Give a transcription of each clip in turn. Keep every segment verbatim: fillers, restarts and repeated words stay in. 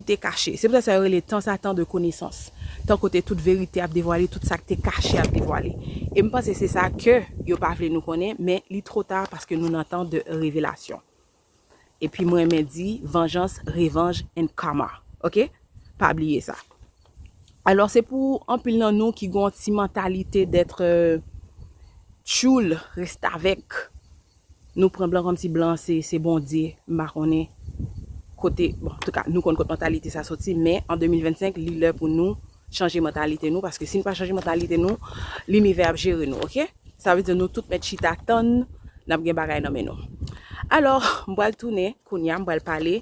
te kache. Se poutèt sa yo rele tan sa tan de konesans. Tan kote tout verite ap devwale, tout sa k te kache ap devwale. E m panse se sa ke yo pa vle nou konnen, men li twò ta paske nou nan tan de revelasyon. Epi mwen renmen di, vengeance, revenge and karma. Oke? Pa bliye sa. Alò, se pou anpil nan nou ki gon ti mantalite d'être, euh, tchoul, restavèk. Nou pran blan kòmsi blan se, se Bondye, m pa konnen kote, bon, antouka, nou konn kot mantalite sa soti, men an de mil vennsenk, li lè pou nou chanje mantalite nou, paske si n pa chanje mantalite nou, linivè ap jere nou, oke? Sa vle di nou tout mèt chita tann, n ap gen bagay nan men nou. Alò, m pral tounen, kounye a, m pral pale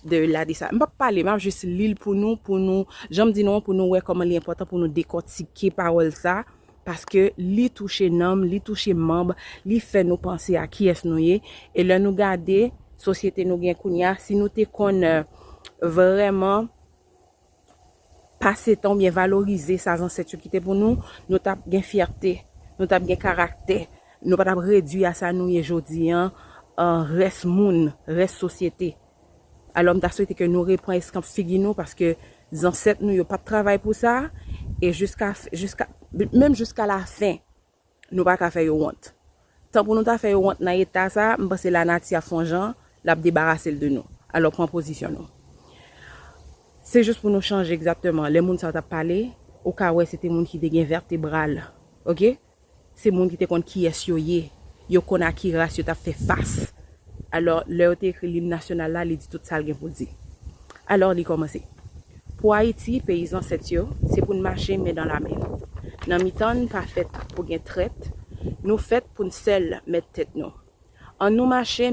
de la de sa. M p ap pale, m ap jis li l pou nou, pou nou, jan m di nou an, pou nou wè kòman li enpòtan pou nou dekòtike pawòl sa, paske li touche nanm, li touche manb, li fè nou panse a kiyès nou ye. E lè nou gade sosyete nou gen kounye a, si nou te konn, euh, vrèman pase tan oubyen valorize sa zansèt yo kite pou nou, nou t ap gen fyète, nou t ap gen karaktè, nou pa t ap redwi a sa nou ye jodi an, an rès moun, rès sosyete. Alò, m ta swete ke nou repran eskanp figi nou, paske zansèt nou yo pa t travay pou sa, e jiska, jiska, menm jiska lafen, nou pa ka fè yo wont. Tan pou nou ta fè yo wont nan eta sa, m panse lanati ap fè yon jan, l ap debarase l de nou. Alò, pran pozisyon nou. Se jis pou nou chanje egzakteman. Lè moun sa yo t ap pale, ou ka wè se te moun ki te gen vètebral. Oke? Se moun ki te konn kiyès yo ye. Yo konn a ki ras yo t ap fè fas. Alò, lè yo te ekri lim nasyonal la, li di tout sa l gen pou l di. Alò, li kòmanse. Pou Ayiti, peyi zansèt yo, se pou n mache men dan la men. Nan mitan n, pa fèt pou gen trèt, nou fèt pou n sèl mèt tèt nou. Ann nou mache